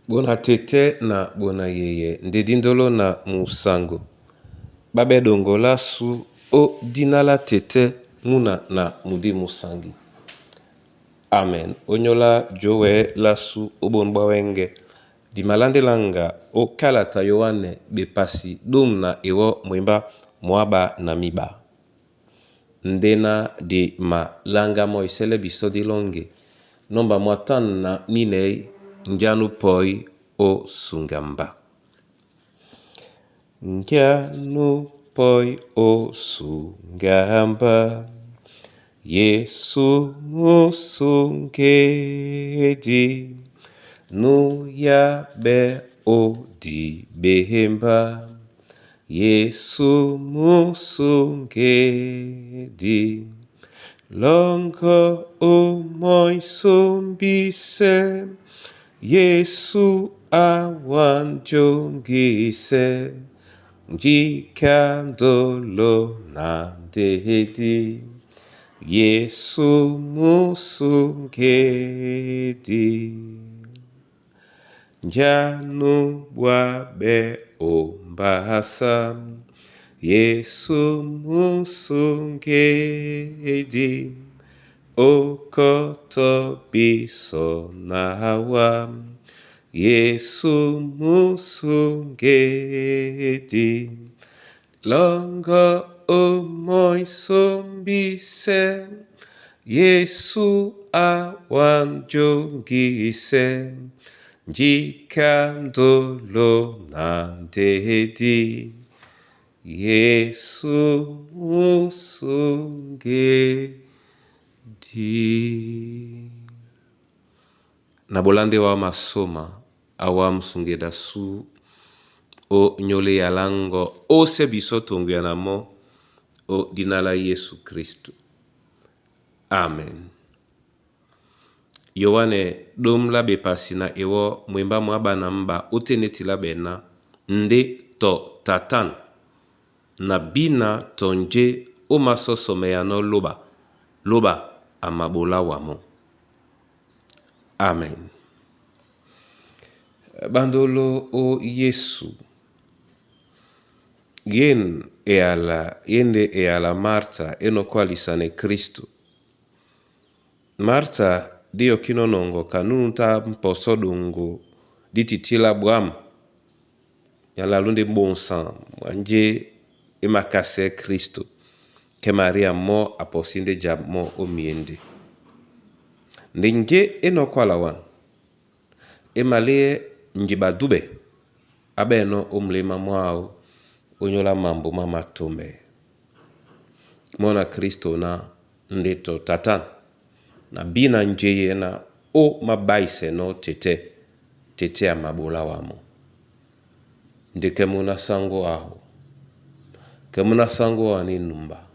Bona tete na bona yeye nde dindolo na musango babe dongola su o dina la tete muna na mudimu sangi. Amen. Onyola jowe lasu obon bwa wenge dimalandelanga o kalata Yoane bepasi dum na ewo mwemba mwaba na miba. Ndena di malanga mo isele biso dilonge nomba mwa tano na minei njanu poi o sungamba. Njanu poi o sungamba Yesu musungedi nuyabe o dibemba Yesu musungedi longo o moisombise Yesu awanjongise njikandolo na ndedi Yesu musungedi njanu bwabe ombasa Yesu musungedi okoto biso nawa Yesu musungedi longo omoisombise Yesu awanjongise njikandolo na ndedi Yesu musungedi. Na bolande wa masoma awa musungeda su o nyole ya lango ose biso tongo ya na mo o dina la Yesu Kristu. Amen. Yoane dom la bepasi na ewo mwemba mwa bana mba oteneti la bena nde to tatan na bina tonje o masoso meyano loba loba amabola wamo. Amen. Bandolo o Yesu yen eala yende eala Marta enokwalisane Kristu. Marta dio kinonongo kanunu ta mposo dungu dititila bwam nyala lunde bonsan mwanje emakase Kristu ke Maria mo aposinde jab mo omiende. Nde nje enokwala wan emalie njiba dube abeno omlema mwao onyola mambo mama tome. Mona Kristo na ndeto tatan na bina njeye na o mabaise no tete tete ya mabola wamo. Nde kemuna sango aho kemuna sango ani numba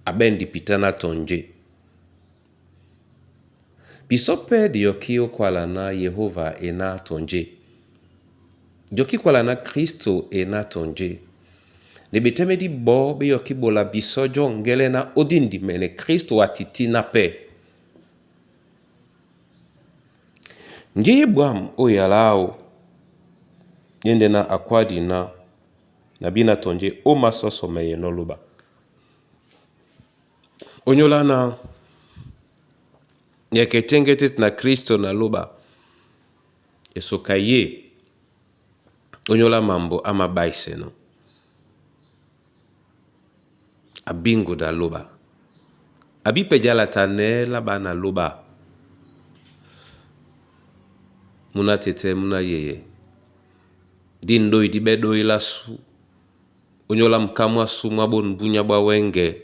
abendi pitana tonje. Biso pe diyoki okwala na Yehova ena tonje. Dioki kwala na Kristo ena tonje. Ne betemedi bo beyoki bola biso jo ngele na odindi mene Kristo atiti na pe. Nje bwam oyalao yende na akwadi na na bina tonje o masoso meye no loba. Onyola na yeketengete na Kristo na loba esoka ye onyola mambo ama baiseno abingo da loba abipejala tane la bana loba muna tete muna yeye di ndoi di bedoi la su onyola mkamwa su mwabo mbunya bwa wenge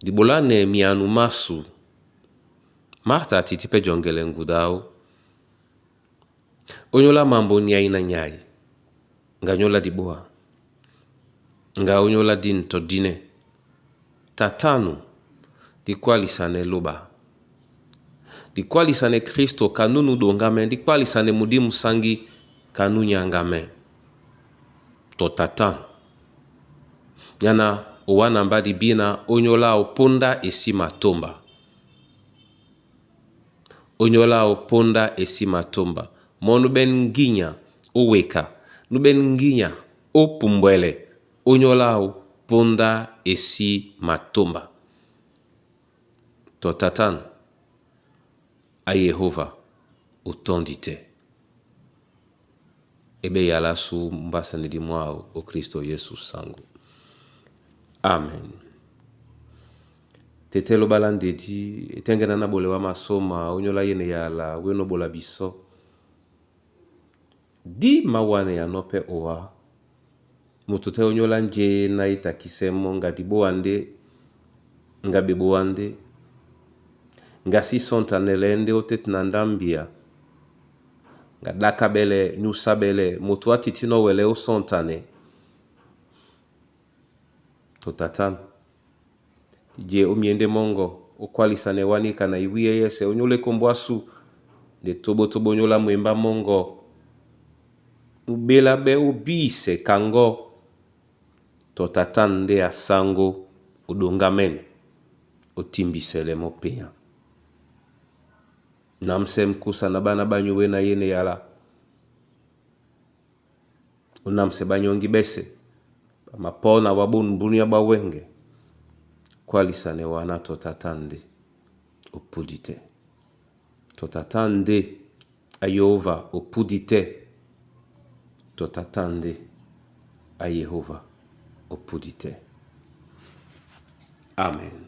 di bolane mianu masu Marta atiti pe jongele ngudao onyola mambo nyai na nyai nga nyola diboa nga onyola dinto dine tatanu dikwalisane loba dikwalisane Kristo kanunu dongame dikwalisane mudimu sangi kanunyangame to tatan nyana owana mbadi bina onyola oponda esi matomba. Ónyólá áō póndá e sí matómba. Mɔ́ nú ɓɛ́n ŋgínya ó weka, nú ɓɛ́n ŋgínya ó pumbwɛlɛ, ónyólá áō póndá e sí matómba. Tɔ tatân á Yehóva ó tɔ́ndi tɛ́. E ɓɛ́ yalá sú mbásɛnɛ dí mwáō ó Kristo Yesu saŋgó. Amen. Tete lobala ndedi etengena na bolewa masoma onyola yene yala weno bola biso. Di mawane ya nope owa moto te onyola nje na etakisemo ngadi boande ngabe boande ngasi sontanele nde otete na ndambia ngadaka bele nyusa bele moto atiti no wele osontane to tatan je omiende mongo okwalisane wanika na iwiye yese onyole kombwasu nde tobotobo onyola mwemba mongo ubela be obise kango to tatan nde asango odongamen otimbisele mopenya namse mkusa na bana banyuwe na yene yala onamse banyongi bese mapona wabonu ya bawenge kwalisane wana to tata nde opudi te to tata nde a Yehova opudi te to tata nde a Yehova opudi te. Amen.